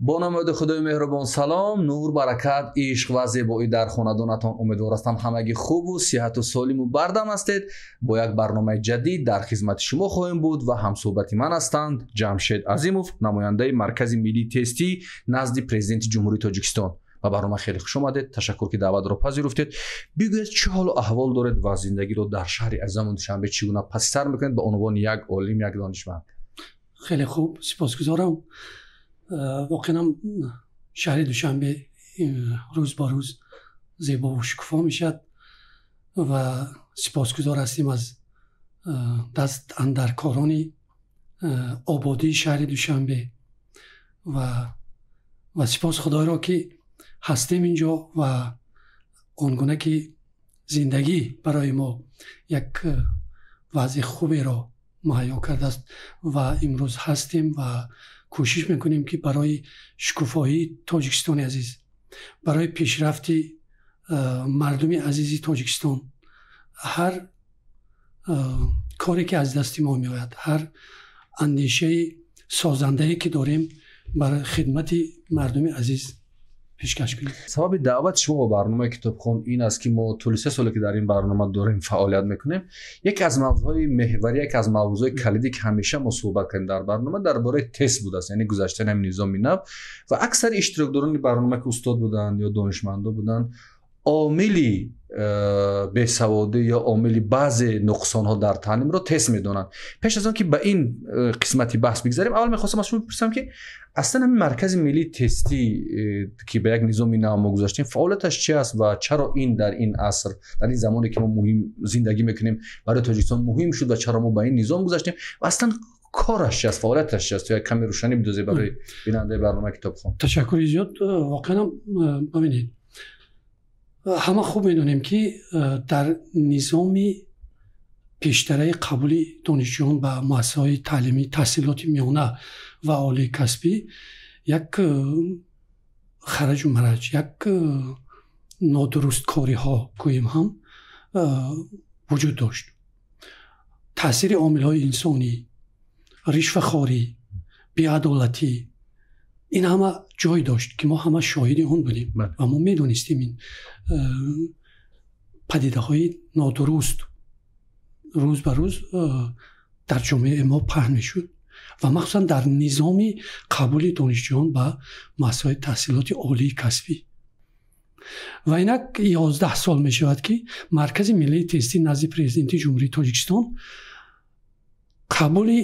Бо номи Худои меҳрубон салом, нур, баракат, ишқ ва зебоӣ дар хонадонатон. Умедвор ҳастам ҳамагӣ хубу сиҳату солиму бардам ҳастед. Бо як барномаи ҷадид дар хизмати шумо хоҳем буд ва ҳамсӯҳбати ман ҳастанд Ҷамшед Азимов, намояндаи Маркази миллии тестӣ назди Президенти Ҷумҳурии Тоҷикистон. Ба барнома хеле хуш омадед, ташаккур ки даъватро пазируфтед. Бигӯед, чӣ ҳолу аҳвол доред ва зиндагиро дар шаҳри азизамон Душанбе чӣ гуна пасисар мекунед ба унвони як олим, як донишманд? Хеле хуб, сипосгузорам. Воқеан шаҳри Душанбе рӯз ба рӯз зебову шукуфо мешавад ва сипосгузор ҳастем аз даст андаркорони ободии шаҳри Душанбе ва сипос Худойро, ки ҳастем инҷо ва он гуна ки зиндагӣ барои мо як вазъи хуберо муҳайё кардааст ва имрӯз ҳастем ва кӯшиш мекунем, ки барои шукуфоии Тоҷикистони азиз, барои пешрафти мардуми азизи Тоҷикистон ҳар коре ки аз дасти мо меояд, ҳар андешаи созандае ки дорем, бар хидмати мардуми азиз пешкаш кунем. Сабаби даъвати шумо ба барномаи Китобхон ин аст, ки мо тӯли 3 соле ки дар ин барнома дорем фаъолият мекунем, яке аз мавзӯъҳои меҳварӣ, яке аз мавзӯъҳои калидӣ, ки ҳамеша мо суҳбат кардем дар барнома, дар бораи тест будааст, яъне гузаштани ҳамин низоми нав. Ва аксари иштирокдорони барнома, ки устод буданд ё донишмандо буданд, омили бесаводӣ ё омили баъзе нуқсонҳо дар таълимро тест медонанд. Пеш аз он ки ба ин қисмати баҳс бигзарем, аввал мехостам аз шумо бипурсам, ки аслан ҳамин Маркази миллии тестӣ, ки ба як низоми нав мо гузаштем, фаъолияташ чи аст ва чаро ин дар ин аср, дар ин замоне ки мо муҳим зиндагӣ мекунем, барои Тоҷикистон муҳим шуд ва чаро мо ба ин низом гузаштем ва аслан кораш чи аст, фаъолияташ чи аст? То як каме рӯшанӣ бидозед барои бинандаи барномаи Китобхон. Ташаккури зиёд. Воқеан, бибинед, ҳама хуб медонем, ки дар низоми пештараи қабули донишҷӯён ба муассисаҳои таълимӣ, таҳсилоти миёна ва олии касбӣ як хараҷу мараҷ, як нодурусткориҳо гӯем ҳам вуҷуд дошт. Таъсири омилҳои инсонӣ, ришвахорӣ, беадолатӣ, ин ҳама ҷой дошт, ки мо ҳама шоҳиди он будем ва мо медонистем, ин падидаҳои нодуруст рӯз ба рӯз дар ҷомеаи мо паҳн мешуд ва махсусан дар низоми қабули донишҷӯён ба муассисаҳои таҳсилоти олии касбӣ. Ва инак 11 сол мешавад, ки Маркази миллии тестӣ назди Президенти Ҷумҳурии Тоҷикистон қабули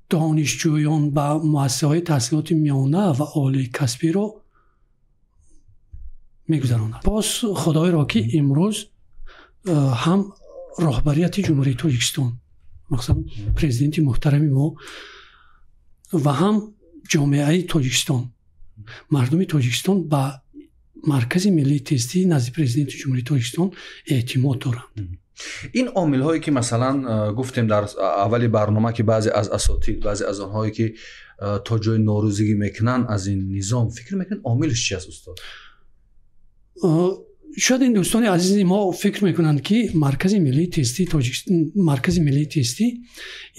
донишҷӯён ба муассисаҳои таҳсилоти миёна ва олии касбиро мегузаронад. Боз Худойро, ки имрӯз ҳам роҳбарияти Ҷумҳурии Тоҷикистон, махсусан Президенти муҳтарами мо, ва ҳам ҷомеаи Тоҷикистон, мардуми Тоҷикистон ба Маркази миллии тестӣ назди Президенти Ҷумҳурии Тоҷикистон эътимод доранд. Ин омилҳое ки масалан гуфтем дар аввали барнома, ки баъзе аз асотид, баъзе аз онҳое ки то ҷои норӯзигӣ мекунанд аз ин низом, фикр мекунед, омилш чи аст, устод? Шояд ин дӯстони азизи мо фикр мекунанд, ки Маркази миллии тестӣ, Маркази миллии тестӣ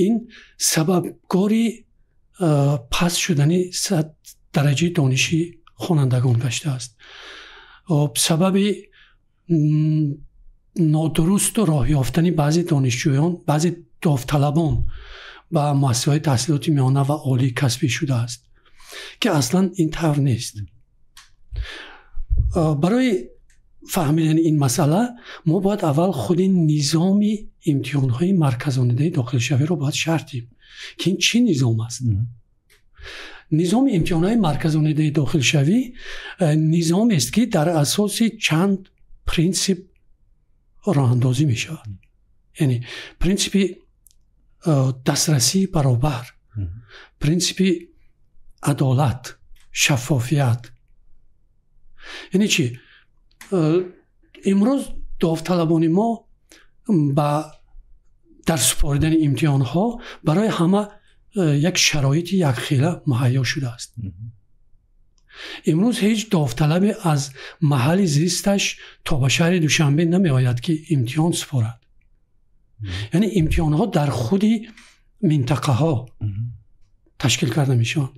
ин сабабгори паст шудани дараҷаи дониши хонандагон гаштааст, сабаби нодурусту роҳ ёфтани баъзе донишҷӯён, баъзе довталабон ба муассисаҳои таҳсилоти миёна ва олии касбӣ шудааст, ки аслан ин тавр нест. Барои фаҳмидани ин масъала мо бояд аввал худи низоми имтиҳонҳои марказонидаи дохилшавиро бояд шарҳ диҳем, ки ин чӣ низом аст. Низоми имтиҳонҳои марказонидаи дохилшавӣ низомест, ки дар асоси чанд принсип роҳандозӣ мешавад, яъне принсипи дастрасии баробар, принсипи адолат, шаффофият. Яъне чӣ? Имрӯз довталабони мо ба дар супоридани имтиҳонҳо барои ҳама як шароити якхела муҳайё шудааст. Имрӯз ҳеҷ довталабе аз маҳалли зисташ то ба шаҳри Душанбе намеояд, ки имтиҳон супорад. Яъне имтиҳонҳо дар худи минтақаҳо ташкил карда мешаванд.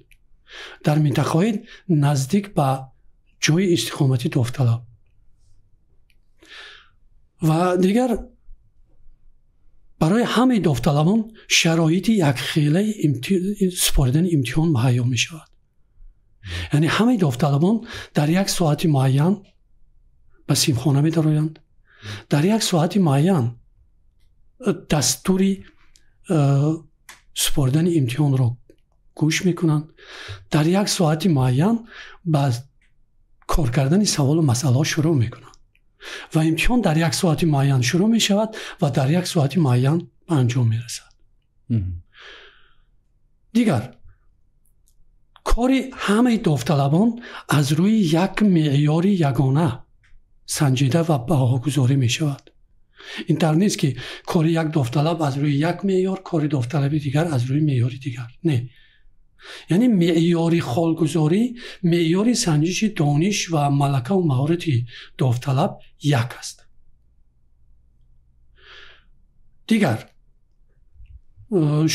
Дар минтақаҳои наздик ба ҷои истиқомати довталаб. Ва дигар барои ҳамаи довталабон шароити якхелаи супоридани имтиҳон муҳайё мешавад. Яъне ҳамаи довталабон дар як соати муайян ба синфхона медароянд, дар як соати муайян дастури супоридани имтиҳонро гӯш мекунанд, дар як соати муайян ба кор кардани саволу масъалаҳо шурӯъ мекунанд ва имтиҳон дар як соати муайян шурӯъ мешавад ва дар як соати муайян ба анҷом мерасад. Дигар кори ҳамаи довталабон аз рӯи як меъёри ягона санҷида ва баҳогузорӣ мешавад. Ин тавр нест ки кори як довталаб аз рӯи як меъёр, кори довталаби дигар аз рӯи меъёри дигар. Не. Яъне меъёри холгузорӣ, меъёри санҷиши дониш ва малакаву маҳорати довталаб як аст. Дигар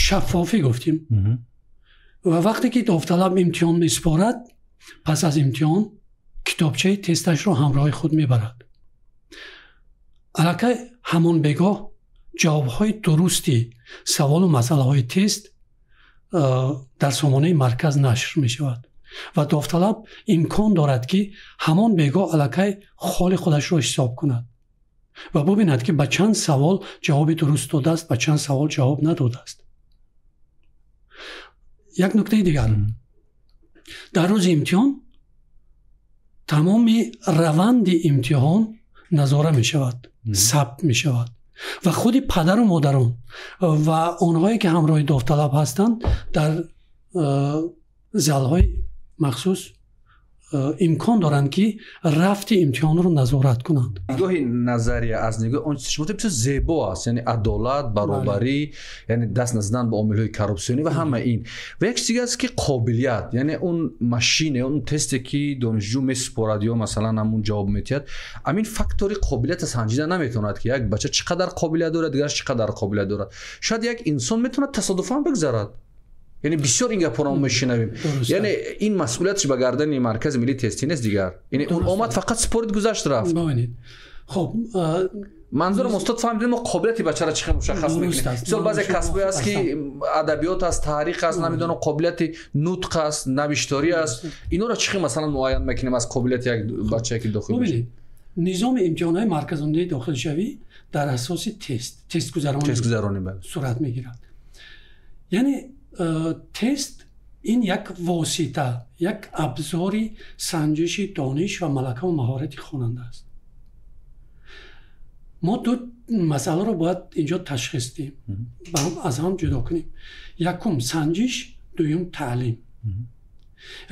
шаффофӣ гуфтем. Ва вақте ки довталаб имтиҳон месупорад, пас аз имтиҳон китобчаи тесташро ҳамроҳи худ мебарад. Аллакай ҳамон бегоҳ ҷавобҳои дурусти саволу масъалаҳои тест дар сомонаи марказ нашр мешавад ва довталаб имкон дорад ки ҳамон бегоҳ аллакай холи худашро ҳисоб кунад ва бубинад ки ба чанд савол ҷавоби дуруст додааст, ба чанд савол ҷавоб надодааст. Як нуктаи дигар. Дар рӯзи имтиҳон тамоми раванди имтиҳон назора мешавад, сабт мешавад ва худи падару модарон ва онҳое ки ҳамроҳи довталаб ҳастанд дар залҳои махсус имкон доранд ки рафти имтиҳонро назорат кунанд. Нигоҳи назария аз нигоҳи он чизи шумо бисёр зебо аст, яъне адолат, баробарӣ, яъне даст назадан ба омилҳои коррупсионӣ ва ҳама ин. Ва як чиз дига аст ки қобилият, яъне он машине, он тесте ки донишҷӯ месупорад ё масалан ҳамун ҷавоб метиҳад, ҳамин фактори қобилията санҷида наметавонад ки як бача чӣ қадар қобилият дорад, дигараш чӣ қадар қобилият дорад. Шояд як инсон метавонад тасодуфан бигзарад. Яъне бисёр ин гапҳоро мо мешунавем. Яъне ин масъулиятш ба гардани маркази миллии тестӣ нест дигар. Яъне он омад фақат супорид, гузашт, рафт. Бибинед. Хоб, манзурам устод фаҳмидем мо қобилияти бачаро чӣ хел мушаххас мекунем. Мисол баъзе касбҳое аст ки адабиёт аст, таърих аст, намедонам қобилияти нутқ аст, навишторӣ аст. Инҳоро чӣ хел масалан муайян мекунем аз қобилияти як бачае ки дохил мешавад? Бибинед, низоми имтиҳонҳои марказонии дохилшавӣ дар асоси тестгузаронӣ сурат мегирад. Яъне тест ин як восита, як абзори санҷиши дониш ва малакаву маҳорати хонанда аст. Мо ду масъаларо бояд инҷо ташхис диҳем, аз ҳам ҷудо кунем. Якум санҷиш, дуюм таълим.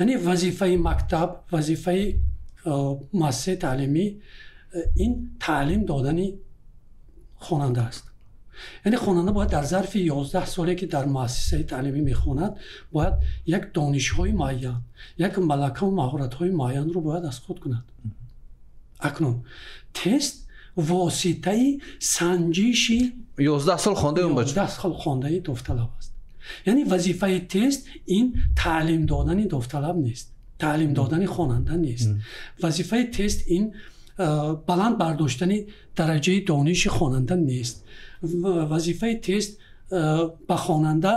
Яъне вазифаи мактаб, вазифаи муассисаи таълимӣ ин таълим додани хонанда аст. Яъне хонанда бояд дар зарфи 11 соле ки дар муассисаи таълимӣ мехонад, бояд як донишҳои муайян, як малакаву маҳоратҳои муайянро бояд аз худ кунад. Акнун тест воситаи санҷиши 11 сол хондаи он бача, 11 сол хондаи довталаб аст. Яъне вазифаи тест ин таълим додани довталаб нест, таълим додани хонанда нест. Вазифаи тест ин баланд бардоштани дараҷаи дониши хонанда нест. Вазифаи тест ба хонанда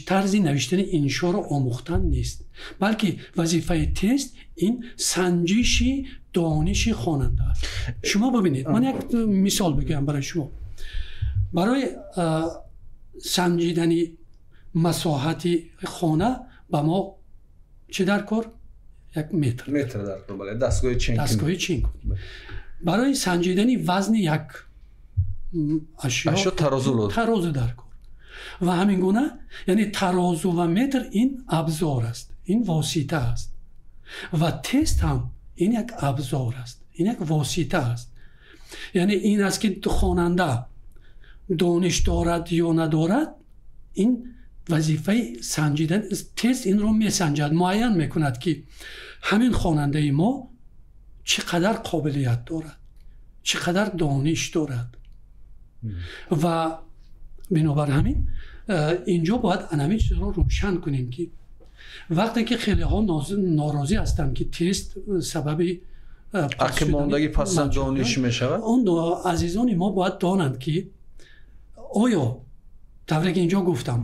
тарзи навиштани иншоро омӯхтан нест, балки вазифаи тест ин санҷиши дониши хонанда аст. Шумо бибинед, ман як мисол бигӯям барои шумо. Барои санҷидани масоҳати хона ба мо чӣ дар кор? Як метр. Метр дар кор, бале, дастгоҳи ченкунӣ. Дастгоҳи ченкунӣ. Барои санҷидани вазни як ашё тарозу дар кор. Ва ҳамин гуна, яъне тарозу ва метр ин абзор аст, ин восита аст. Ва тест ҳам ин як абзор аст, ин як восита аст. Яъне ин аст ки хонанда дониш дорад ё надорад, ин вазифаи санҷидан тест инро месанҷад, муайян мекунад ки ҳамин хонандаи мо чӣ қадар қобилият дорад, чӣ қадар дониш дорад. Ва бинобар ҳамин инҷо бояд ҳамин чизро рӯшан кунем ки Вақте ки хелеҳо норозӣ ҳастанд, ки тест сабаби ақибмондагӣ, пас дониш мешавад, он азизони мо бояд донанд, ки оё тавре ки инҷо гуфтам,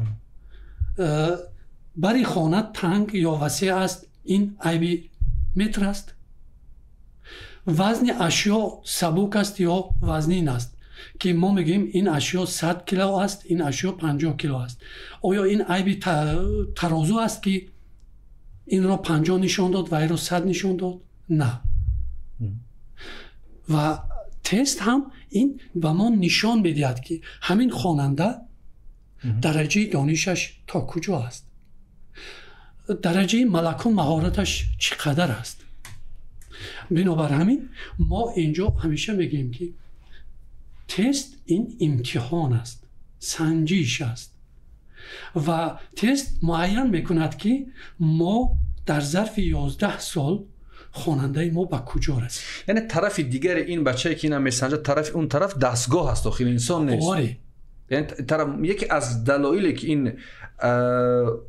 бари хона танг ё васеъ аст, ин айби метр аст? Вазни ашё сабук аст ё вазнин аст, ки мо мегӯем ин ашё 100 кило аст, ин ашё 50 кило аст, оё ин айби тарозу аст, ки инро 50 нишон дод ва инро 100 нишон дод? На. Ва тест ҳам ин ба мо нишон медиҳад, ки ҳамин хонанда дараҷаи донишаш то куҷо аст, дараҷаи малаку маҳораташ чӣ қадар аст. Бинобар ҳамин мо инҷо ҳамеша мегӯем, ки тест ин имтиҳон аст, санҷиш аст ва тест муайян мекунад, ки мо дар зарфи 11 сол хонандаи мо ба куҷо расид. Яъне тарафи дигари ин бачае, ки ина месанҷад, тарафи он тараф дастгоҳ аст, охир инсон нест. Оре. Яъне тараф яке аз далоиле, ки ин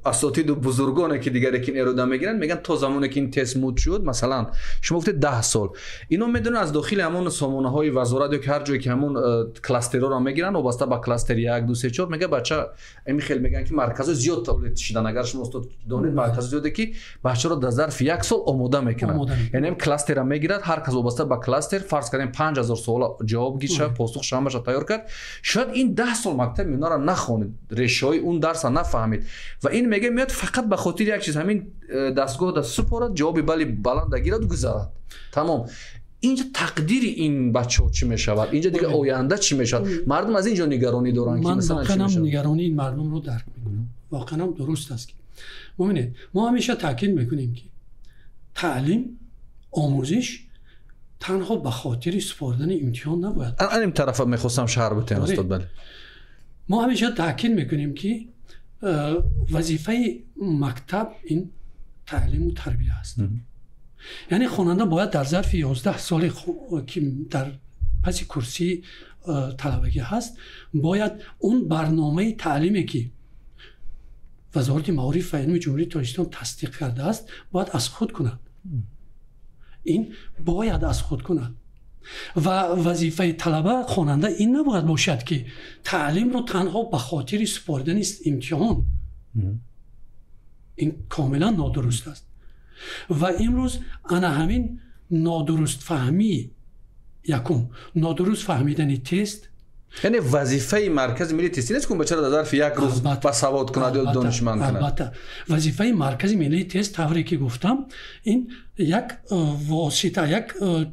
асотиду бузургоне, ки дигаре ки ин эрода мегиранд, мегӯянд, то замоне ки ин тест муд шуд, масалан шумо гуфтед 10 сол, ино медонанд аз дохили ҳамон сомонаҳои вазорат ё ки ҳар ҷое ки ҳамон кластерҳоро мегиранд, вобаста ба кластер 1, 2, 3, 4, мега бача ами хел мегӯянд, ки марказҳои зиёд тавлид шидан. Агар шумо устод донед, марказҳои зиёде, ки бачаро дар зарфи як сол омода мекунанд, яъне ҳам кластера мегирад, ҳар кас вобаста ба кластер, фарз кардем, 5000 суола ҷавоб гирша, посух ҳамаша тайёр кард. Шояд ин 10 сол мактаб инора нахонед, решаҳои он дарса нафаҳмид ва ин мега меояд фақат ба хотири як чиз, ҳамин дастгоҳ да супорад, ҷавоби бали баланда гирад, гузарад, тамом. Инҷа тақдири ин бачаҳо чӣ мешавад? Инҷа дига оянда чӣ мешавад? Мардум аз инҷо нигаронӣ доранд, ки ман масалан чӣ воқеан мешавад? Нигаронии ин мардумро дарк мекунам. Воқеан ҳам дуруст аст, ки бубинед, мо ҳамеша таъкид мекунем, ки таълим, омӯзиш танҳо ба хотири супордани имтиҳон набояд. Ан ин тарафа мехостам шарҳ битем, устод, бале. Мо ҳамеша таъкид мекунем, ки вазифаи мактаб ин таълиму тарбия аст. Яъне хонанда бояд дар зарфи 11 соли, ки дар паси курсии талабагӣ ҳаст, бояд он барномаи таълиме, ки Вазорати маориф ва илми Ҷумҳурии Тоҷикистон тасдиқ кардааст, бояд аз худ кунад. Ин бояд аз худ кунад. Ва вазифаи талаба, хонанда ин набояд бошад, ки таълимро танҳо ба хотири супоридани имтиҳон. Ин комилан нодуруст аст. Ва имрӯз ана ҳамин нодурустфаҳмӣ, якум нодуруст фаҳмидани тест. Яъне вазифаи маркази миллии тестӣ нест, ки бачаро дар зарфи як рӯз басавод кунад ё донишманд кунад. Албатта, вазифаи маркази миллии тест, тавре ки гуфтам, ин як восита, як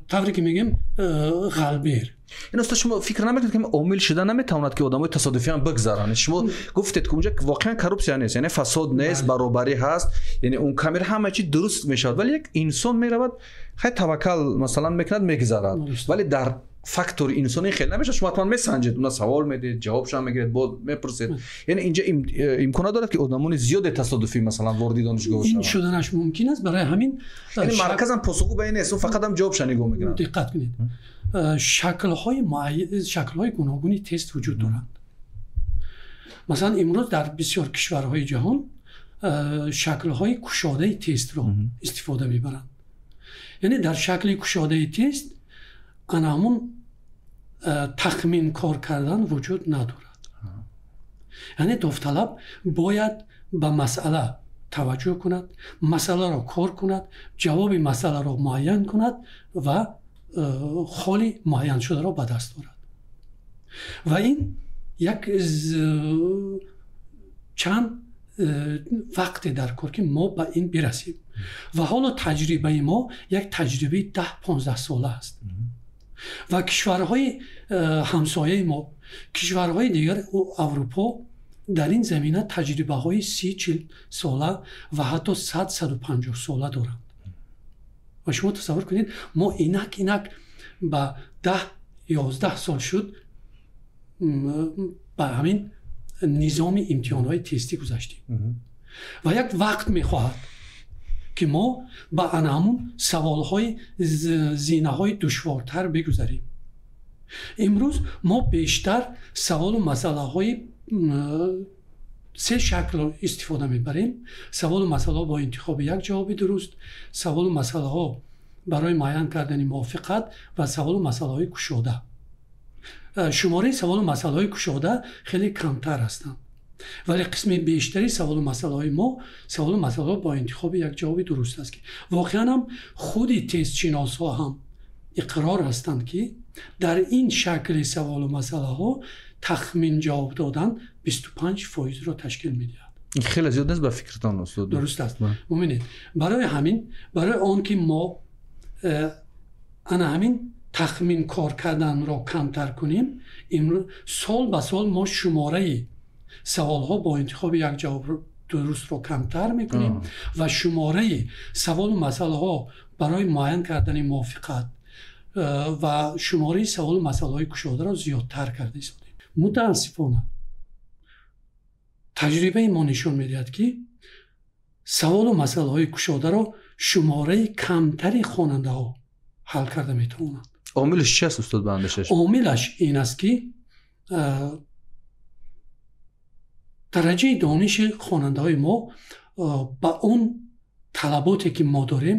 тавре ки мегӯем, ғалбер. Ин устод, шумо фикр намекунед, ки омил шуда наметавонад, ки одамои тасодуфиам бигзаранд? Шумо гуфтед, ки унҷа воқеан коррупсия нест, яъне фасод нест, баробарӣ ҳаст, яъне он камера ҳама чи дуруст мешавад, вале як инсон меравад, хай, таваккал масалан мекунад, мегзарад, вале дар фактори инсонӣ хеле намешавад. Шумо ҳатман месанҷед, уна савол медиҳед, ҷавобшам мегиред, боз мепурсед. Яъне инҷа имконот дорад, ки одамони зиёде тасодуфӣ масалан вориди донишгоҳ ин шаванд. Шуданаш мумкин аст. Барои ҳамин яъне марказам посухгӯ ба ин нест, ӯ фақат ҳам ҷавобша нигоҳ мекунад. Диққат кунед, шаклҳои гуногуни тест вуҷуд доранд. Масалан, имрӯз дар бисёр кишварҳои ҷаҳон шаклҳои кушодаи тестро истифода мебаранд. Яъне дар шакли кушодаи тест ана ҳамун тахмин кор кардан вуҷуд надорад. Яъне довталаб бояд ба масъала таваҷҷӯҳ кунад, масъаларо кор кунад, ҷавоби масъаларо муайян кунад ва холи муайяншударо ба даст орад. Ва ин як чанд вақте дар кор, ки мо ба ин бирасем. Ва ҳоло таҷрибаи мо як таҷрибаи 10-15 сола аст. Ва кишварҳои ҳамсояи мо, кишварҳои дигар Аврупо дар ин замина таҷрибаҳои 30-40 сола ва ҳатто 100-150 сола доранд. Ва шумо тасаввур кунед, мо инак инак ба 10-11 сол шуд ба ҳамин низоми имтиҳонҳои тестӣ гузаштем. Ва як вақт мехоҳад, ки мо ба ана ҳамун саволҳои зинаҳои душвортар бигузарем. Имрӯз мо бештар саволу масъалаҳои Се шаклро истифода мебарем: саволу масъалаҳо бо интихоби як ҷавоби дуруст, саволу масъалаҳо барои муайян кардани мувофиқат ва саволу масъалаҳои кушода. Шумораи саволу масъалаҳои кушода хеле камтар ҳастанд, вале қисми бештари саволу масъалаҳои мо саволу масъалаҳо бо интихоби як ҷавоби дуруст аст, ки воқеан ҳам худи тестшиносҳо ҳам иқрор ҳастанд, ки дар ин шакли саволу масъалаҳо тахмин ҷавоб додан 25%-ро ташкил медиҳад. Хеле зиёд нест ба фикртон, устод? Дуруст аст. Мубинед, барои ҳамин, барои он ки мо ана ҳамин тахмин кор карданро камтар кунем, сол ба сол мо шумораи саволҳо бо интихоби як ҷавоб дурустро камтар мекунем ва шумораи саволу масъалаҳо барои муайян кардани мувофиқат ва шумораи саволу масъалаҳои кушодаро зиёдтар карда истодем. Мутаассифона, таҷрибаи мо нишон медиҳад, ки саволу масъалаҳои кушодаро шумораи камтари хонандаҳо ҳал карда метавонанд. Омилаш чи аст, устод, ба андешааш? Омилаш ин аст, ки дараҷаи дониши хонандаҳои мо ба он талаботе, ки мо дорем,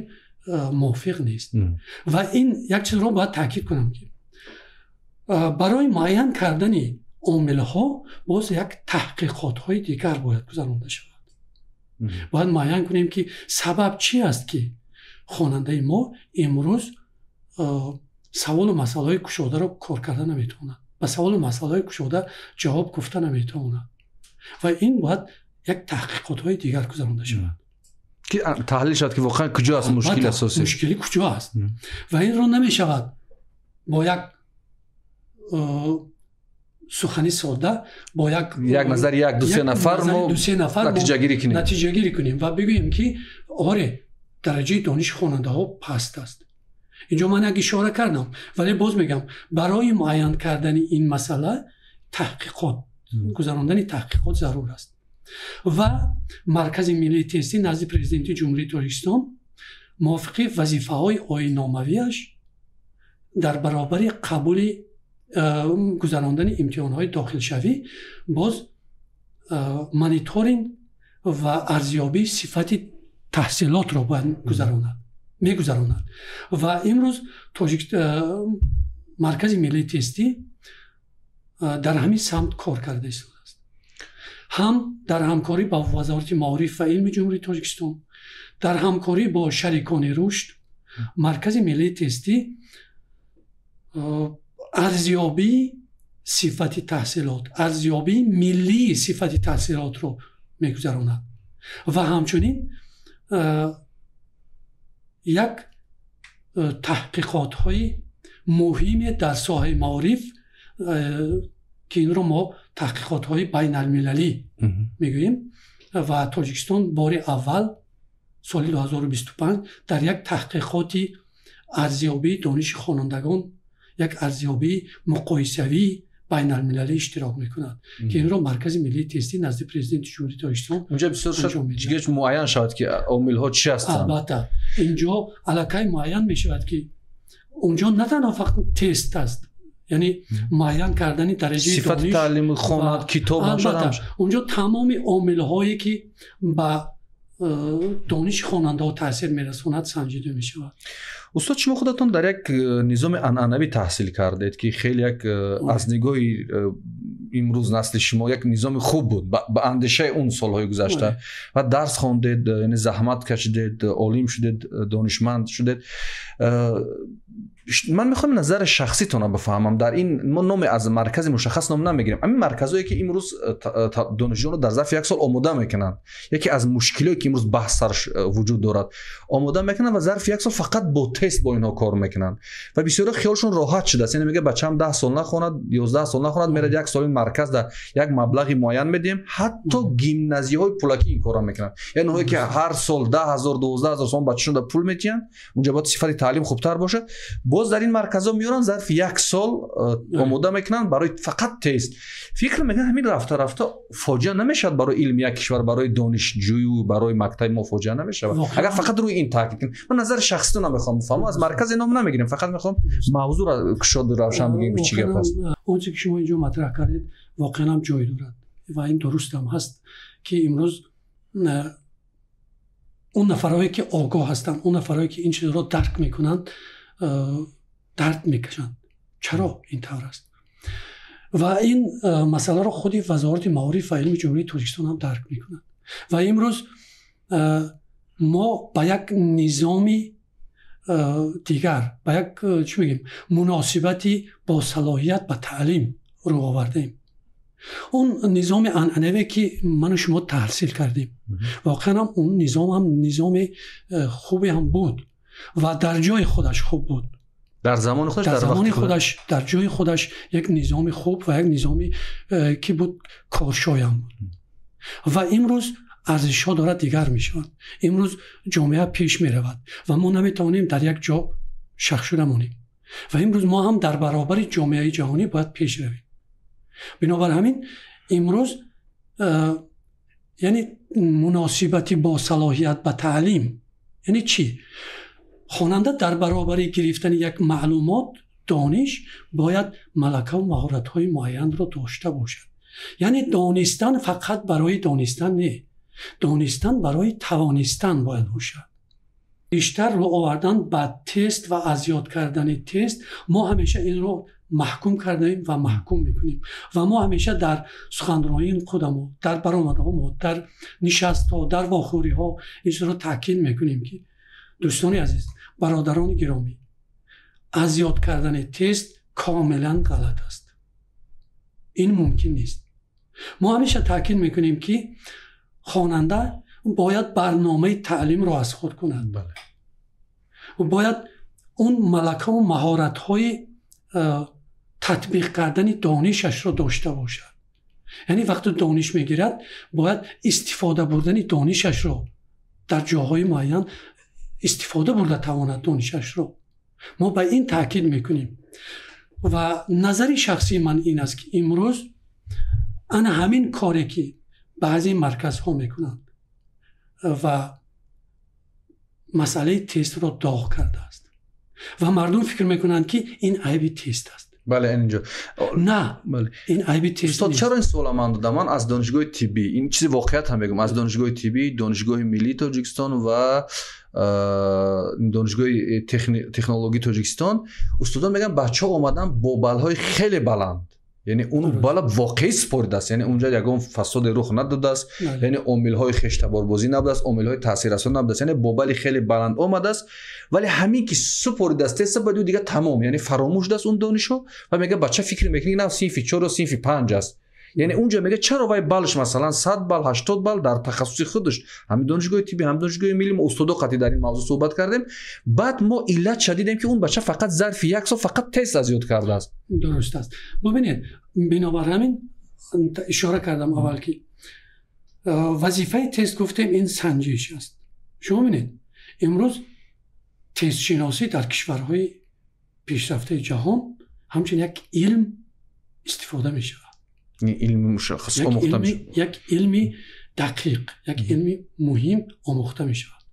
мувофиқ нест. Ва ин як чизро бояд таъкид кунам, ки барои муайян кардани омилҳо боз як таҳқиқотҳои дигар бояд гузаронда шавад. Бояд муайян кунем, ки сабаб чи аст, ки хонандаи мо имрӯз саволу масъалаҳои кушодаро кор карда наметавонад, ба саволу масъалаҳои кушода ҷавоб гуфта наметавонад, ва ин бояд як таҳқиқотҳои дигар гузаронда шавад, ки таҳлил шавад, ки воқеан куҷо аст мушкили асосӣ. Мушкилӣ куҷо аст, ва инро намешавад бо як сухани сода, бо як назари як дусе нафар мо натиҷагирӣ кунем, натиҷагирӣ кунем ва бигӯем, ки оре, дараҷаи дониши хонандаҳо паст аст. Инҷо ман як ишора кардам, вале боз мегӯям, барои муайян кардани ин масъала таҳқиқот гузарондани таҳқиқот зарур аст. Ва Маркази миллии тестӣ назди Президенти Ҷумҳурии Тоҷикистон мувофиқи вазифаҳои оинномавиаш дар баробари қабули гузарондани имтиҳонҳои дохилшавӣ боз мониторинг ва арзёбии сифати таҳсилотро бояд гузаронад, мегузаронад. Ва имрӯз Маркази миллии тестӣ дар ҳамин самт кор карда истодааст, ҳам дар ҳамкорӣ бо Вазорати маориф ва илми Ҷумҳурии Тоҷикистон, дар ҳамкорӣ бо шарикони рушд. Маркази миллии тестӣ арзёбии сифати таҳсилот, арзёбии миллии сифати таҳсилотро мегузаронад ва ҳамчунин як таҳқиқотҳои муҳиме дар соҳаи маориф, ки инро мо таҳқиқотҳои байналмилалӣ мегӯем, ва Тоҷикистон бори аввал соли 2025 дар як таҳқиқоти арзёбии дониши хонандагон, як арзёбии муқоисавии байналмилалӣ иштирок мекунад, ки инро Маркази миллии тестӣ назди Президенти Ҷумҳурии Тоҷикистон Унҷа бисёр шуд муайян шавад, ки омилҳо чи ҳастанд. Албатта, инҷо аллакай муайян мешавад, ки унҷо на танҳо фақат тест аст, яъне муайян кардани дараҷаи сифати таълими хонад, китоб. Албатта, унҷо тамоми омилҳое, ки ба дониши хонандаҳо таъсир мерасонад, санҷида мешавад. Устод, шумо худатон дар як низоми анъанавӣ таҳсил кардед, ки хеле як аз нигоҳи имрӯз насли шумо як низоми хуб буд ба андешаи он солҳои гузашта, ва дарс хондед, яъне заҳмат кашидед, олим шудед, донишманд шудед. Ман мехоҳам назари шахситонро бифаҳмам дар ин. Мо номе аз маркази мушаххас ном намегирем, ҳамин марказҳое, ки имрӯз донишҷӯёнро дар зарфи як сол омода мекунанд, яке аз мушкилие, ки имрӯз баҳс сарш вуҷуд дорад, омода мекунанд ва зарфи як сол фақат бо тест бо инҳо кор мекунанд ва бисёре хиёлшон роҳат шудааст, яъне мегӯяд, бачаам 10 сол нахонад, 11 сол нахонад, мерад як сол ин марказ дар як маблағи муайян медиҳем. Ҳатто гимназияҳои пулакӣ ин корро мекунанд, яъне онҳое, ки ҳар сол 10 000, 12 000 сомон бачашон пул медиҳанд, унҷа бояд сифати таълим хубтар бошад, боз дар ин марказҳо меоранд, зарфи як сол омода мекунанд барои фақат тест. Фикр мекунанд, ҳамин рафта рафта фоҷиа намешавад барои илми як кишвар, барои донишҷӯю барои мактаби мо фоҷиа намешавад, агар фақат рӯи ин таъкид кунем? Ман назари шахситона мехоҳам бифаҳмам, аз маркази ном намегирем, фақат мехоҳам мавзӯъро кушоду равшан бигӯем, чӣ гап аст. Он чизе, ки шумо инҷо матраҳ кардед, воқеан ҳам ҷой дорад ва ин дурустам ҳаст. ки имрӯз он нафарҳое ки огоҳ ҳастанд, он нафарҳое ки ин чизро дарк мекунанд, дард мекашанд. Чаро ин тавр аст? Ва ин масъаларо худи Вазорати маориф ва илми Ҷумҳурии Тоҷикистон ҳам дарк мекунад. Ва имрӯз мо ба як низоми дигар, ба як чӣ мегӯем, муносибати бо салоҳият ба таълим рӯ овардаем. Он низоми анъанавие ки ману шумо таҳсил кардем, воқеан ҳам он низом ҳам низоми хубе ҳам буд ва дар ҷои худаш хуб буд. Дар замони худаш, дар замони худаш, дар ҷои худаш як низоми хуб ва як низоми ки буд коршоям буд. Ва имрӯз арзишҳо дорад дигар мешаванд. Имрӯз ҷомеа пеш меравад ва мо наметавонем дар як ҷо шахшуда монем. Ва имрӯз мо ҳам дар баробари ҷомеаи ҷаҳонӣ бояд пеш равем. Бинобар ҳамин имрӯз яъне муносибати бо салоҳият ба таълим яъне чӣ? Хонанда дар баробари гирифтани як маълумот, дониш бояд малакаву маҳоратҳои муайянро дошта бошад. Яъне донистан фақат барои донистан не, донистан барои тавонистан бояд бошад. Бештар рӯ овардан ба тест ва аз ёд кардани тест, мо ҳамеша инро маҳкум кардаем ва маҳкум мекунем. Ва мо ҳамеша дар суханронии худамо, дар баромадҳо, дар нишастҳо, дар вохӯриҳо инро таъкид мекунем ки дӯстони азиз, бародарони гиромӣ, аз ёд кардани тест комилан ғалат аст. Ин мумкин нест. Мо ҳамеша таъкид мекунем ки хонанда бояд барномаи таълимро аз худ кунад. Бояд он малакаву маҳоратҳои татбиқ кардани донишашро дошта бошад. Яъне вақте дониш мегирад, бояд истифода бурдани донишашро дар ҷоҳои муайян истифода бурда тавонад донишашро. Мо ба ин таъкид мекунем. Ва назари шахсии ман ин аст ки имрӯз ана ҳамин коре ки баъзе марказҳо мекунанд ва масъалаи тестро доғ кардааст ва мардум фикр мекунанд ки ин айби тест аст. Бале, инҷо. На, ин айби тест нест. Устод, чаро ин суолро ман додам? Ман аз донишгоҳи тиббӣ, ин чизи воқеият ҳам мегӯям, аз донишгоҳи тиббӣ, донишгоҳи миллии Тоҷикистон ва донишгоҳи технологии Тоҷикистон устодон мегӯянд бачаҳо омаданд бо баллҳои хеле баланд. Яъне он бала воқеӣ супоридааст, яъне унҷа ягон фасоде рух надодааст, яъне омилҳои хештаборбозӣ набудааст, омилҳои таъсиррасон набудааст, яъне бо бали хеле баланд омадааст, вале ҳамин ки супоридааст теста, баъд ӯ дига тамом, яъне фаромӯш шудааст он донишҳо ва мега бача фикр мекунад на синфи 4 ё синфи 5 аст. Яъне унҷа мега чаро вай балш масалан 100 бал, 80 бал дар тахассуси худаш, ҳамин донишгоҳи тиббӣ, ҳам донишгоҳи миллӣ мо устодо қатъи дар ин мавзӯъ суҳбат кардем. Баъд мо иллат шадидем ки он бача фақат зарфи як сол фақат тест аз ёд кардааст. Дуруст аст. Бубинед, бинобар ҳамин ишора кардам аввал ки вазифаи тест гуфтем ин санҷиш аст. Шумо бинед, имрӯз тестшиносӣ дар кишварҳои пешрафтаи ҷаҳон ҳамчун як илм истифода мешавад. Илми мушаххас омӯхта мешавад. Як илми дақиқ, як илми муҳим омӯхта мешавад.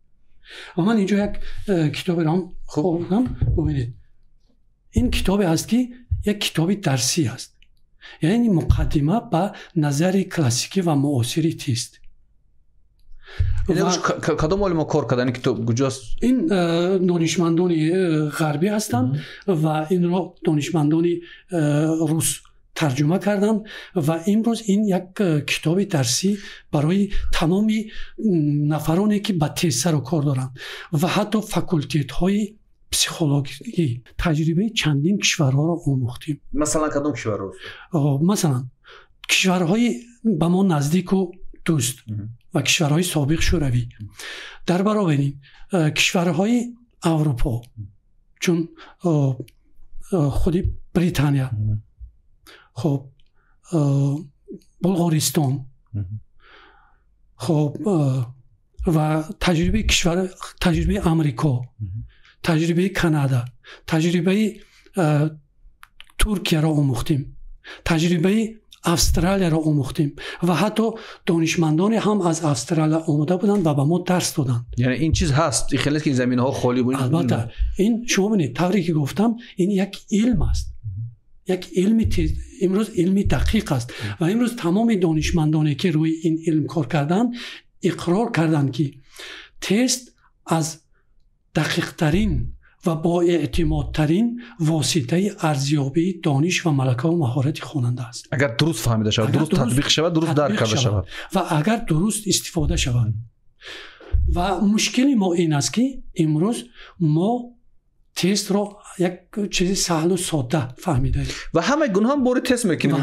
Ва ман инҷо як китоберо ҳам овардам. Бубинед, ин китобе аст ки як китоби дарсӣ аст. Яъне муқаддима ба назари классикӣ ва муосири тест. Кадом олимо кор кардан ин китоб куҷост? Ин донишмандони ғарбӣ ҳастанд ва инро донишмандони рус тарҷума карданд ва имрӯз ин як китоби дарсӣ барои тамоми нафароне ки ба тест сару кор доранд ва ҳатто факултетҳои психологӣ. Таҷрибаи чандин кишварҳоро омӯхтем. Масалан кадом кишварҳо? Масалан кишварҳои ба мо наздику дӯст ва кишварҳои собиқ шӯравӣ. Дар баробари ин кишварҳои Аврупо, чун худи Британия, хоб Булғористон, хоб ва таҷрибаи кишвар, таҷрибаи Амрико, таҷрибаи Канада, таҷрибаи Туркияро омӯхтем, таҷрибаи Австралияро омӯхтем ва ҳатто донишмандоне ҳам аз Австралия омода буданд ва ба мо дарс доданд. Яъне ин чиз ҳаст, ин хеле ки заминаҳо холӣ буд. Албатта, ин шумо бинед, тавре ки гуфтам, ин як илм аст. Як илми имрӯз илми дақиқ аст ва имрӯз тамоми донишмандоне ки рӯи ин илм кор карданд иқрор карданд, ки тест аз дақиқтарин ва боэътимодтарин воситаи арзёбии дониш ва малакаву маҳорати хонанда аст. Агар дуруст фаҳмида шавад, дуруст татбиқ шавад, дуруст дарк карда шавад ва агар дуруст истифода шавад. Ва мушкили мо ин аст, ки имрӯз мо тестро як чизи саҳлу содда фаҳмидаем ва ҳамаи гуноҳам бори тест мекунем.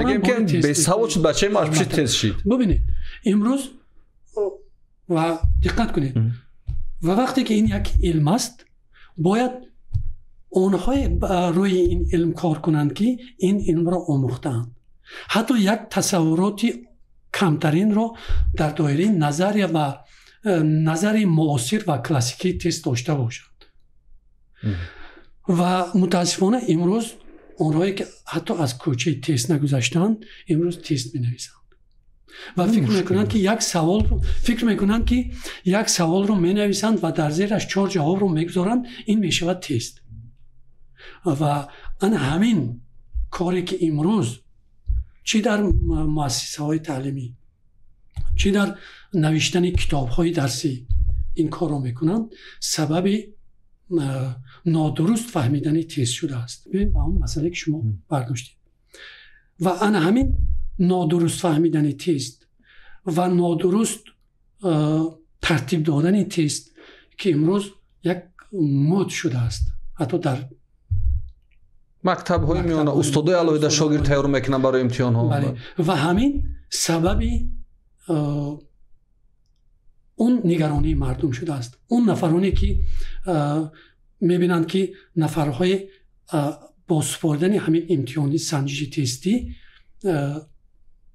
Мегӯем, ки бесавод шуд бачаи мо, аз пушти тест шид. Бубинед, имрӯз ва диққат кунед, ва вақте ки ин як илм аст, бояд онҳое рӯи ин илм кор кунанд, ки ин илмро омӯхтаанд, ҳатто як тасаввуроти камтаринро дар доираи назария ва назари муосир ва классикии тест дошта бошанд. Ва мутаассифона имрӯз онҳое ки ҳатто аз кӯчаи тест нагузаштаанд, имрӯз тест менависанд ва фикр мекунанд, ки як саволро фикр мекунанд, ки як саволро менависанд ва дар зераш чор ҷавобро мегузоранд, ин мешавад тест. Ва ана ҳамин коре ки имрӯз чӣ дар муассисаҳои таълимӣ, чӣ дар навиштани китобҳои дарсӣ ин корро мекунанд, сабаби нодуруст фаҳмидани тест шудааст. Бибин, ба он масъалае ки шумо бардоштед, ва ана ҳамин нодуруст фаҳмидани тест ва нодуруст тартиб додани тест, ки имрӯз як мод шудааст, ҳатто дар мактабҳои миёна устодои алоҳида шогирд тайёр мекунанд барои имтиҳонҳо. Ва ҳамин сабаби он нигаронии мардум шудааст. Он нафароне ки мебинанд, ки нафарҳои бо супоридани ҳамин имтиҳони санҷиши тестӣ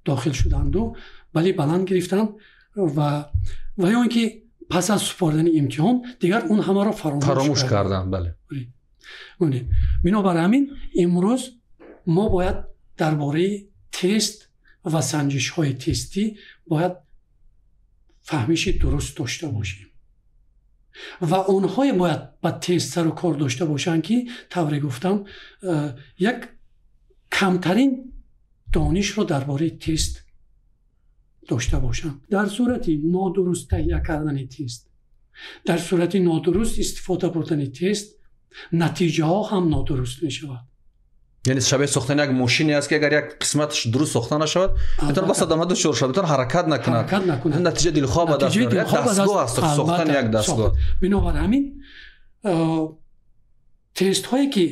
дохил шуданду бале баланд гирифтанд ва ё ин ки пас аз супоридани имтиҳон дигар он ҳамаро фаромӯш карданд. Бале. Бинобар ҳамин имрӯз мо бояд дар бораи тест ва санҷишҳои тестӣ бояд фаҳмиши дуруст дошта бошем ва онҳое бояд ба тест сару кор дошта бошанд, ки тавре гуфтам, як камтарин донишро дар бораи тест дошта бошанд. Дар сурати нодуруст таҳия кардани тест, дар сурати нодуруст истифода бурдани тест, натиҷаҳо ҳам нодуруст мешавад. Яъне шабеҳи сохтани як мошине аст, ки агар як қисматаш дуруст сохта нашавад, метавон ба садама дучор шавад, метавон ҳаракат накунад, натиҷа дилхоҳ ба даст меорад. Як дастгоҳ аст, сохтани як дастгоҳ. Бинобар ҳамин тестҳое ки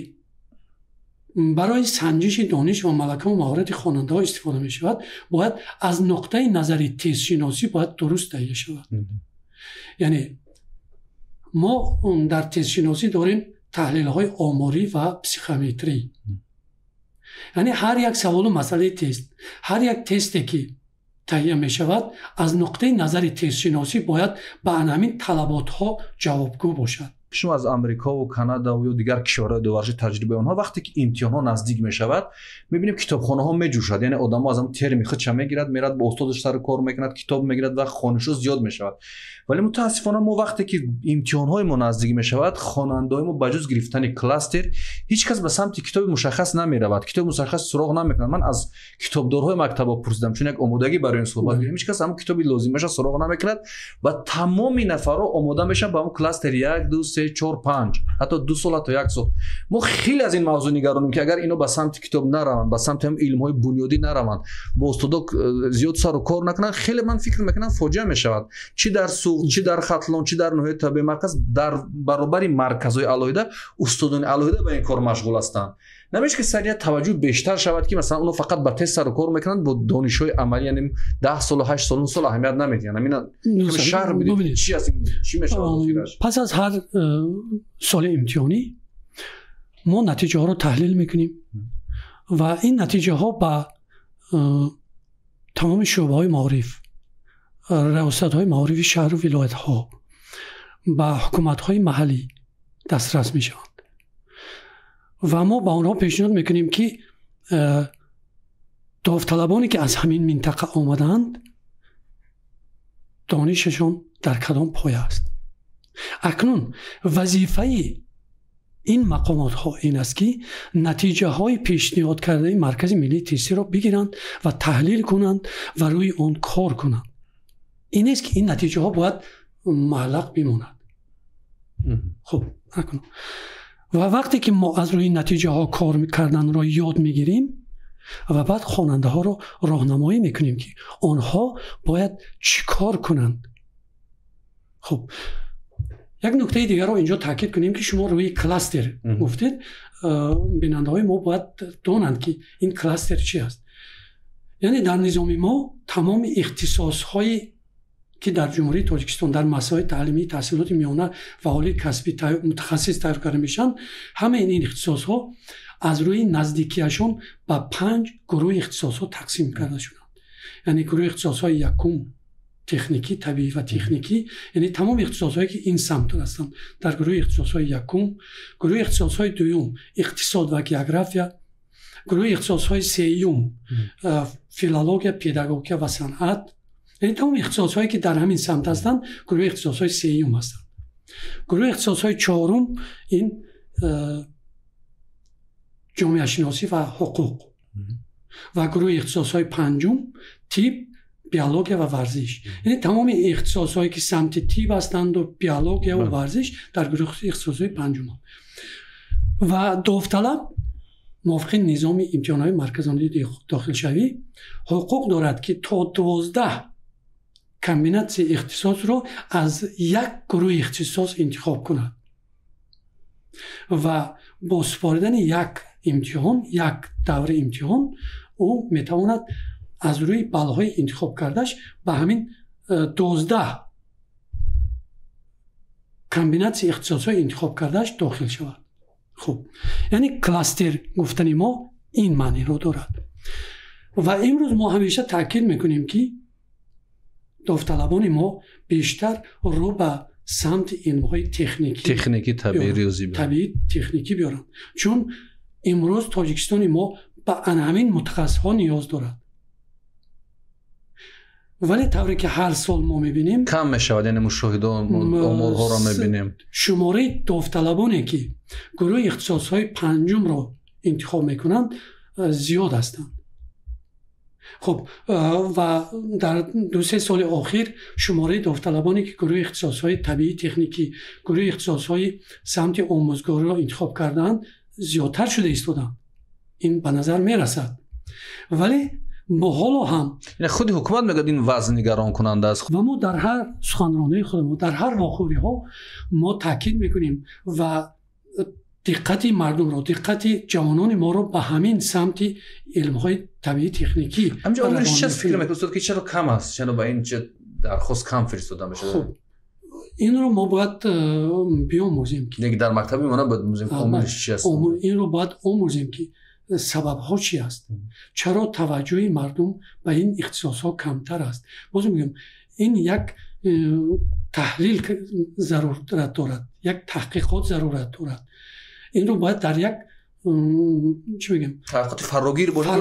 барои санҷиши дониш ва малакаву маҳорати хонандаҳо истифода мешавад, бояд аз нуқтаи назари тестшиносӣ бояд дуруст таҳия шавад. Яъне мо дар тестшиносӣ дорем таҳлилҳои оморӣ ва психометрӣ. Яъне ҳар як саволу масъалаи тест, ҳар як тесте ки таҳия мешавад, аз нуқтаи назари тестшиносӣ бояд ба ҳамин талаботҳо ҷавобгӯ бошад. Шумо аз Амрикову Канадаву ё дигар кишварҳои дуварши таҷрибаи онҳо, вақте ки имтиҳонҳо наздик мешавад, мебинем китобхонаҳо меҷӯшад. Яъне одамо аз ҳам терми худша мегирад, мерад бо устодаш сари кор мекунад, китоб мегирад ва хонишҳо зиёд мешавад. Вале мутаассифона мо вақте ки имтиҳонҳои мо наздик мешавад, хонандаҳои мо ба ҷуз гирифтани кластер ҳеҷ кас ба самти китоби мушаххас намеравад, китоби мушаххас суроғ намекунад. Ман аз китобдорҳои мактабҳо пурсидам, чун як омодагӣ барои ин суҳбат гирифтем, ҳеҷ кас ҳамон китоби лозимаша суроғ намекунад ва тамоми нафарҳо омода мешаванд ба ҳамон кластер 1, 2, 3, 4, 5, ҳатто 2 сол, ҳатто 1 сол. Мо хеле аз ин мавзӯъ нигаронем, ки агар ино ба самти китоб нараванд, ба самти ҳам илмҳои бунёдӣ нараванд, бо устодо зиёд сару кор накунанд, хеле ман фикр мекунам фоҷиа мешавад. Чӣ дар Суғд, чӣ дар Хатлон, чӣ дар ноҳияи тобеи марказ, дар баробари марказҳои алоҳида устодони алоҳида ба ин кор машғул ҳастанд. Намешавад ки сари таваҷҷӯҳ бештар шавад, ки масалан онҳо фақат ба тест сару кор мекунанд, бо донишҳои амалӣ, яъне 10 солу 8 сол, 9 сол аҳамият намедиҳанд. Ҳамин шаҳр бидед, чӣ аст, чӣ мешавад охираш? Пас аз ҳар соли имтиҳонӣ мо натиҷаҳоро таҳлил мекунем ва ин натиҷаҳо ба тамоми шӯъбаҳои маориф, раёсатҳои маорифи шаҳру вилоятҳо, ба ҳукуматҳои маҳаллӣ дастрас мешаванд ва мо ба онҳо пешниҳод мекунем, ки довталабоне ки аз ҳамин минтақа омадаанд, донишашон дар кадом поя аст. Акнун вазифаи Ин мақомотҳо ин аст, ки натиҷаҳои пешниҳод кардаи Маркази миллии тестиро бигиранд ва таҳлил кунанд ва рӯи он кор кунанд. Ин нест, ки ин натиҷаҳо бояд муаллақ бимонад. Хуб, накунам. Ва вақте ки мо аз рӯи натиҷаҳо кор карданро ёд мегирем ва баъд хонандаҳоро роҳнамоӣ мекунем, ки онҳо бояд чӣ кор кунанд. Хуб, як нуктаи дигарро инҷо таъкид кунем, ки шумо рӯи кластер гуфтед. Бинандаҳои мо бояд донанд, ки ин кластер чи аст. Яъне дар низоми мо тамоми ихтисосҳое ки дар Ҷумҳурии Тоҷикистон дар муассисаҳои таълимии таҳсилоти миёна ва олии касбӣ мутахассис тайёр карда мешаванд, ҳамаи ин ихтисосҳо аз рӯи наздикиашон ба 5 гурӯҳи ихтисосҳо тақсим карда шуданд. Яъне гурӯҳи ихтисосҳои якум техникӣ, табиӣ ва техникӣ, яъне тамоми ихтисосҳое ки ин самт ҳастанд дар гурӯҳи ихтисосҳои якум, гурӯҳи ихтисосҳои дуюм иқтисод ва география, гурӯҳи ихтисосҳои сеюм филология, педагогика ва санъат, яъне тамоми ихтисосҳое ки дар ҳамин самт ҳастанд гурӯҳи ихтисосҳои сеюм ҳастанд. Гурӯҳи ихтисосҳои чорум ин ҷомеашиносӣ ва ҳуқуқ ва гурӯҳи ихтисосҳои панҷум тиб, биология ва варзиш. Яъне тамоми ихтисосҳое ки самти тиб ҳастанду биология ва варзиш дар гурӯҳи ихтисосҳои панҷуманд. Ва довталаб мувофиқи низоми имтиҳонҳои марказонии дохилшавӣ ҳуқуқ дорад, ки то 12 комбинатсияи ихтисосро аз як гурӯҳи ихтисос интихоб кунад ва бо супоридани як имтиҳон, як даври имтиҳон, ӯ метавонад аз рӯи баллҳои интихоб кардаш ба ҳамин 12 комбинатсияи ихтисосҳои интихоб кардаш дохил шавад. Хуб, яъне кластер гуфтани мо ин маъниро дорад. Ва имрӯз мо ҳамеша таъкид мекунем, ки довталабони мо бештар рӯ ба самти илмҳои техникӣ, табиӣ, риёзӣ, табиӣ, техникӣ биёранд, чун имрӯз Тоҷикистони мо ба ҳамин мутахассисҳо ниёз дорад. Вале тавре ки ҳар сол мо мебинем кам мешавад, яъне мушоҳида оморҳоро мебинем, шумораи довталабоне ки гурӯҳи ихтисосҳои панҷумро интихоб мекунанд зиёд ҳастанд. Хуб, ва дар 2-3 соли охир шумораи довталабоне ки гурӯҳи ихтисосҳои табиӣ, техникӣ, гурӯҳи ихтисосҳои самти омӯзгориро интихоб кардаанд зиёдтар шуда истоданд. Ин ба назар мерасад. Вале ҳоло ҳам худи ҳукумат мегӯяд ин вазъ нигаронкунанда аст. Ва мо дар ҳар суханронии худамон, дар ҳар вохӯриҳо мо таъкид мекунем ва диққати мардумро, диққати ҷавонони моро ба ҳамин самти илмҳои табиӣ, техникӣ. Ҳамҷо омилш чӣ фикр мекунед, устод, ки чаро кам аст? Чаро ба ин дархост кам фиристода мешавад? Хуб, инро мо бояд биомӯзем, ки дар мактаби мо бояд омӯзем омилш чи аст. Инро бояд омӯзем, ки сабабҳо чи аст, чаро таваҷҷӯҳи мардум ба ин ихтисосҳо камтар аст. Боз мегӯям, ин як таҳлил зарурат дорад, як таҳқиқот зарурат дорад. Инро бояд дар як чӣ мегӯям, таҳқиқоти фарогир бошад,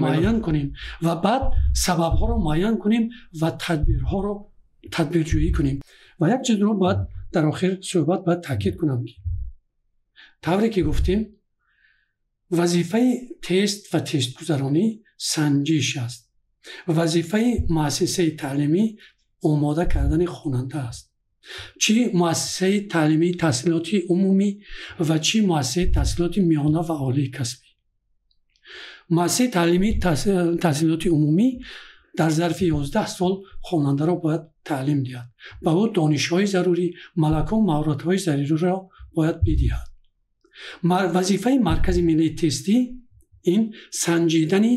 муайян кунем ва баъд сабабҳоро муайян кунем ва тадбирҳоро тадбирҷӯӣ кунем. Ва як чизро бояд дар охир суҳбат бояд таъкид кунам, ки тавре ки гуфтем, вазифаи тест ва тестгузаронӣ санҷиш аст. Вазифаи муассисаи таълимӣ омода кардани хонанда аст. Чӣ муассисаи таълимии таҳсилоти умумӣ ва чӣ муассисаи таҳсилоти миёна ва олии касбӣ. Муассисаи таълимии таҳсилоти умумӣ дар зарфи 11 сол хонандаро бояд таълим диҳад, ба ӯ донишҳои зарурӣ, малакаву маҳоратҳои заруриро бояд бидиҳад. Вазифаи Маркази миллии тестӣ ин санҷидани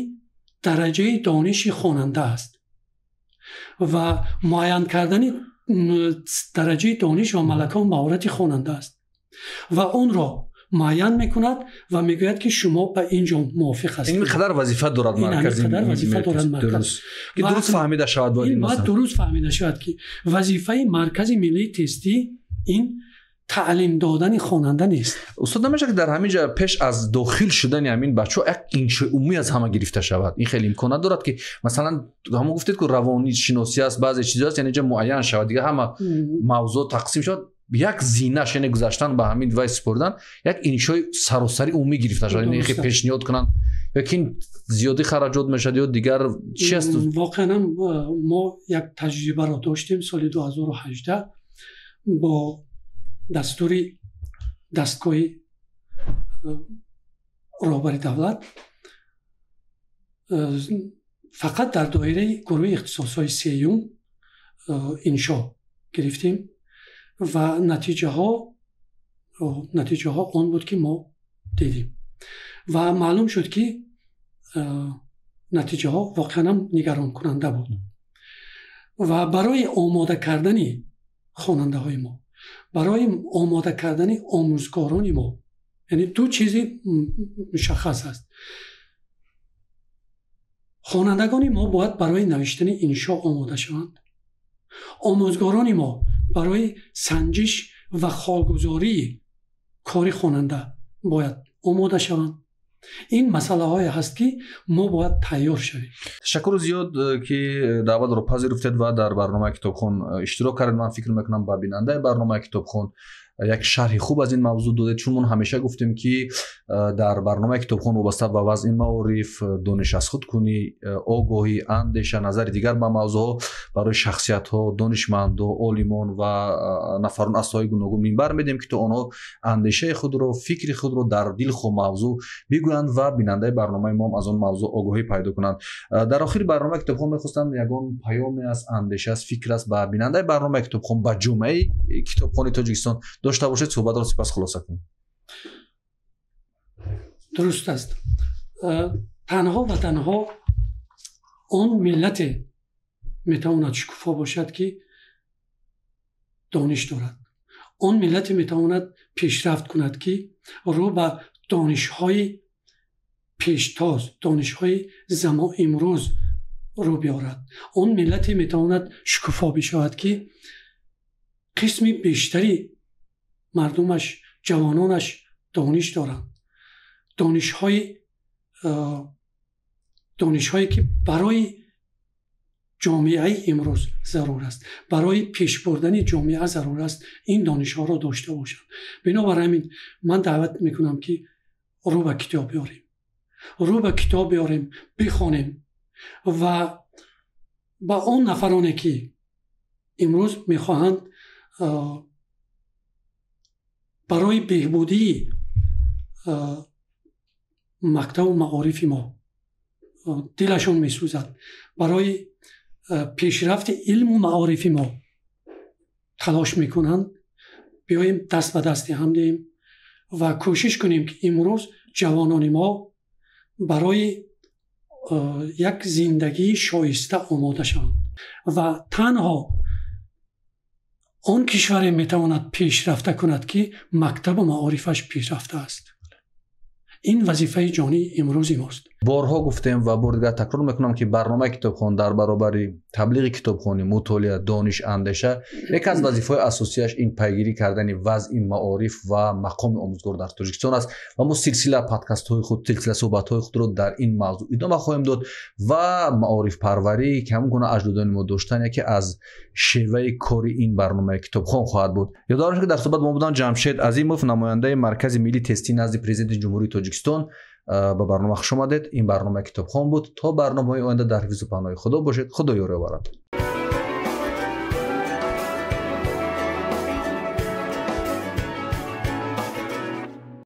дараҷаи дониши хонанда аст ва муайян кардани дараҷаи дониш ва малакаву маҳорати хонанда аст ва онро муайян мекунад ва мегӯяд, ки шумо ба ин ҷо мувофиқ ҳастед. Ин қадар вазифа дорад марказ, ки дуруст фаҳмида шавад. Бояд дуруст фаҳмида шавад, ки вазифаи Маркази миллии тестӣ ин таълим додани хонанда нест. Устод, намешавад ки дар ҳамин ҷо пеш аз дохил шудани ҳамин бачаҳо як иншои умумӣ аз ҳама гирифта шавад? Ин хеле имкон надорад, ки масалан ҳамон гуфтед, ки равонишиносӣ аст, баъзе чизҳо аст, яъне ҷо муайян шавад, дигар ҳама мавзӯъ тақсим шавад. Як зинаш, яъне гузаштан ба ҳамин вай супоридан, як иншои саросари умумӣ гирифта шавад, яъне хе пешниҳод кунанд, ё ки зиёдӣ хараҷот мешавад ё дигар чи аст? Воқеан мо як таҷрибаро доштем соли 2018 бо дастури дастгоҳи роҳбари давлат фақат дар доираи гурӯҳи ихтисосҳои сеюм иншо гирифтем ва натиҷаҳо он буд, ки мо дидем ва маълум шуд, ки натиҷаҳо воқеан ҳам нигаронкунанда буд. Ва барои омода кардани хонандаҳои мо, барои омода кардани омӯзгорони мо, яъне ду чизи мушаххас аст. Хонандагони мо бояд барои навиштани иншо омода шаванд. Омӯзгорони мо барои санҷиш ва холгузории кори хонанда бояд омода шаванд. Ин масъалаҳое ҳаст, ки мо бояд тайёр шавем. Ташаккур зиёд, ки даъватро пазируфтед ва дар барномаи Китобхон иштирок кардед. Ман фикр мекунам, ба бинандаи барномаи Китобхон як шарҳи хуб аз ин мавзӯъ додед, чун мо ҳамеша гуфтем, ки дар барномаи Китобхон вобаста ба вазъи маориф, дониш аз худ кунӣ, огоҳӣ, андеша, назари дигар ба мавзӯъҳо барои шахсиятҳо, донишмандо, олимон ва нафарон аз соҳаи гуногун минбар медиҳем, ки то онҳо андешаи худро, фикри худро дар дилхоҳ мавзӯъ бигӯянд ва бинандаи барномаи мо аз он мавзӯъ огоҳӣ пайдо кунанд. Дар охири барномаи Китобхон мехостам ягон паёме аст, андеша аст, фикр аст ба бинандаи барномаи Китобхон, ба ҷомеаи китобхони Тоҷикистон дошта бошед, суҳбатро сипас хулоса кунем. Дуруст аст. Танҳо ва танҳо он миллате метавонад шукуфо бошад, ки дониш дорад. Он миллате метавонад пешрафт кунад, ки рӯ ба донишҳои пештоз, донишҳои замон имрӯз рӯ биёрад. Он миллате метавонад шукуфо бишавад, ки қисми бештари мардумаш, ҷавононаш дониш доранд. Донишҳое ки барои ҷомеаи имрӯз зарур аст, барои пешбурдани ҷомеа зарур аст, ин донишҳоро дошта бошанд. Бинобар ҳамин ман даъват мекунам, ки рӯ ба китоб биёрем, рӯ ба китоб биёрем, бихонем ва ба он нафароне, ки имрӯз мехоҳанд барои беҳбудии мактабу маорифи мо дилашон месӯзад, барои пешрафти илму маорифи мо талош мекунанд, биёем даст ба дасти ҳам диҳем ва кӯшиш кунем, ки имрӯз ҷавонони мо барои як зиндагии шоиста омода шаванд. Ва танҳо он кишваре метавонад пешрафта кунад, ки мактабу маорифаш пешрафта аст. Ин вазифаи ҷонии имрӯзи мост. Борҳо гуфтем ва бори дигар такрор мекунам, ки барномаи Китобхон дар баробари таблиғи китобхонӣ, мутолиа, дониш, андеша, яке аз вазифаҳои асосияш ин пайгирӣ кардани вазъи маориф ва мақоми омӯзгор дар Тоҷикистон аст ва мо силсила подкастҳои худ, силсила суҳбатҳои худро дар ин мавзӯъ идома хоҳем дод ва маорифпарварӣ, ки ҳамон гуна аҷдодони мо доштан, яке аз шеваи кори ин барномаи Китобхон хоҳад буд. Ёдовар шуд, ки дар суҳбат мо буданд Ҷамшед Азимов, намояндаи Маркази миллии тестӣ назди Президенти Ҷумҳурии Тоҷикистон. Ба барнома хуш омадед. Ин барномаи Китобхон буд. То барномаҳои оянда дар ҳифзу паноҳи Худо бошед. Худо ёрӣ оварад.